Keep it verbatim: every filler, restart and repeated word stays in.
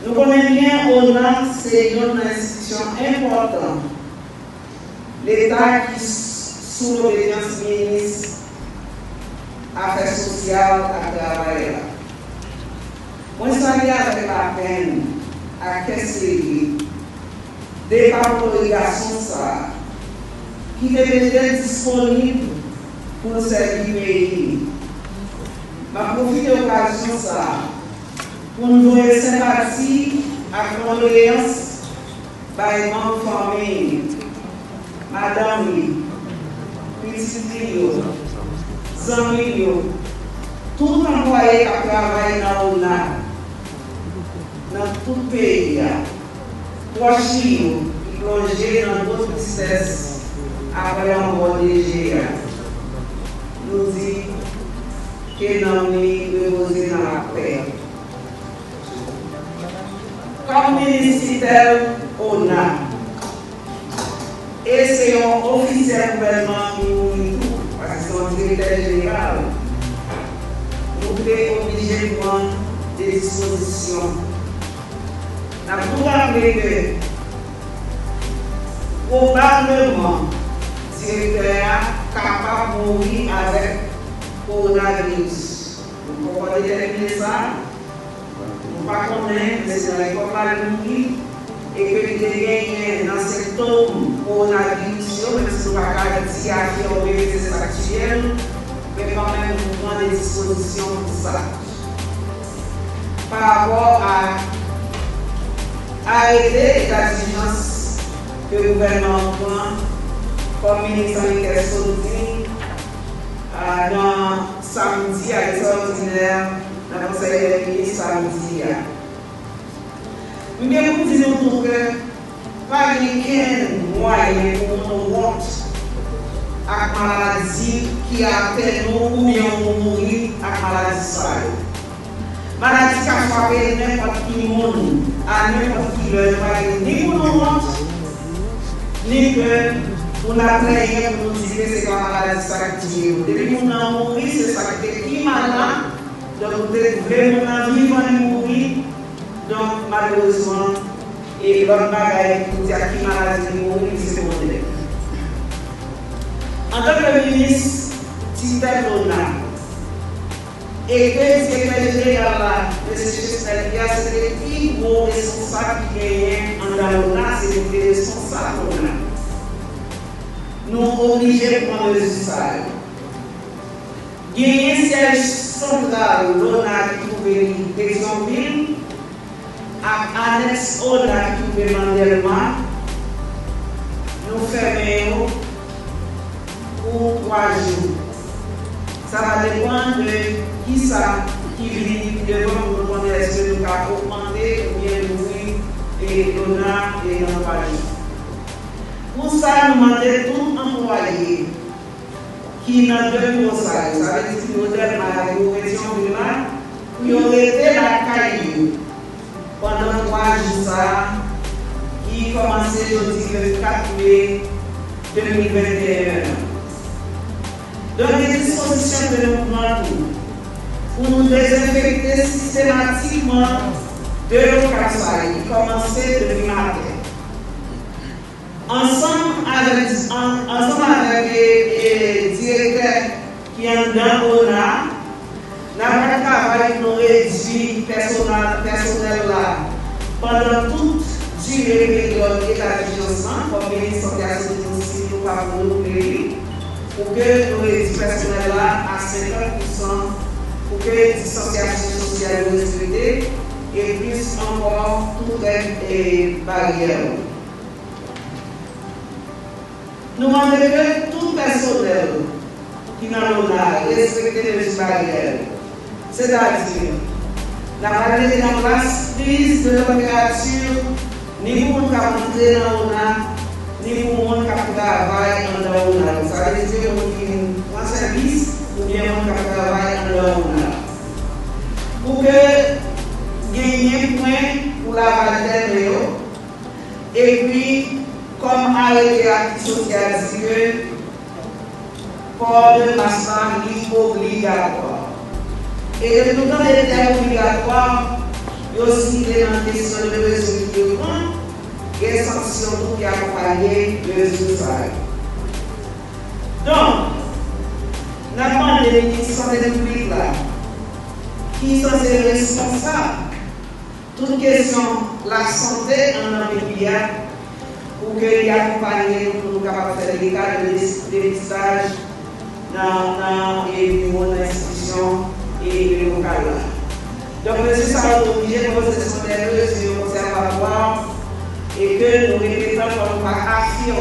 Nou konnen byen ONA se youn nan enstitisyon enpòtan Leta ki sou lobedyans minis afè sosyal ak travay la. Mwen salye avèk lapenn ak kè sere depa poto e gason sa a ki te mete l disponib pou l sèvi peyi li. M ap pwofite okazyon sa a pou n voye senpati ak kondoleyans bay manm fanmi li, madanm li, pitit li yo, zanmi l yo, tout anplwaye k ap travay nan ONA, nan tout peyi a, pwòch li yo ki plonje nan gwo tristès apre lanmò DG a. Nou di, ke nanm li repoze nan lapè. Kòm minis titèl ONA, e se yon ofisye gouvènman ki mouri tou, paske se yon direktè jeneral, nou te oblije pran de dispozisyon. N ap tou raple ke pwobableman direktè a kapab mouri avèk kowonaviris. Nou poko detèmine sa. Nou pa konnen, men se nan epòk la li mouri, e ke li te genyen nan sentòm kowonaviris yo, menm si nou pa ka di afime ke se sa ki tiye l, men kanmenm nou pran de dispozisyon pou sa. Pa rapò a arete eta dijans ke gouvènman an pran, kòm minis Henriquet sot di, a, nan samdi a, lè ekstraòdinè nan Konsèy dè Minis samdi a. M gen pou m di nou tou ke pa gen kenn mwayen pou moun wont ak maladi ki atè nou oubyen ou mouri ak maladi sa yo. Maladi ka frape nenpòt ki moun, a nenpòt ki lè, nou pa gen ni pou nou wont, ni ke pou n ap plenyen pou nou di ke se pa maladi sa ki tiye nou. Depi moun nan mouri, se sa ki te pi mal la. Donk, nou te vle moun nan vivan, li mouri. Donk, malerezman, e lòt bagay pou di ak ki maladi li mouri, li se mòtèl. Antanke minis titèl ONA, e ke direktè jeneral la, mesye Chesnel Pierre, se te pi gwo responsab ki genyen anndan ONA, se li te responsab ONA. Nou oblije pran mezi sa yo. Genyen syèj santral ONA ki twouve li Petyonvil, ak anèks ONA ki twouve nan Dèlma, nou fèmen yo pou twa jou. Sa va depann de kisa ki vini pi devan pou nou konnen èske nou ka ogmante oubyen louvri e ONA e nan twa jou. Pou sa, nou mande tout anplwaye ki nan de biwo sa yo, sa vle di biwo Dèlma ak biwo Petyonvil la, pou yo rete lakay yo pandan twa jou sa a, ki kòmanse jodi vennkat me de mil venteyen an. Donk, gen dispozisyon ke nou pran tou pou nou dezenfekte sistematikman de lokal sa yo, ki kòmanse depi maten. Ansanm avèk, an, ansanm avèk, e, e, direktè ki anndan ONA, n ap travay pou nou redui pèsonèl, pèsonèl la pandan tout dire peryòd eta dijans lan, kòm minis sante a sot di nou, si nou pa pou renouvle li, pou ke nou redui pèsonèl la a senkant pousan, pou ke distansyasyon sosyal yo respekte, e plis ankò, tout règ e baryè yo. Nou mande ke tout pèsonèl ki nan ONA respekte mezi baryè yo. Sètadi, n ap mete an plas priz de tanperati ni pou moun k ap antre nan ONA, ni pou moun k ap travay anndan ONA. Sa vle di moun ki vin pran sèvis oubyen moun k ap travay anndan ONA. Pou ke genyen pwen pou lavaj de men yo, epi, kòm arete a ki soti a di ke pò de mas la li obligatwa. E depi nou tande tèm obligatwa, Yo sible nan kesyon de mezi ki dwe pran, gen sanksyon tou ki akonpaye mezi sa yo. Donk, n ap mande minis sante piblik la, ki sanse responsab tout kesyon lasante anndan peyi a, pou ke li akonpaye nou, pou nou kapab fè dega de depistaj nan, nan e, biwo, nan enstitisyon e, e lokal la. Donk, mezi sa yo te oblije poze se de mezi konsèvatwa e ke nou repete ankò, nou pa afime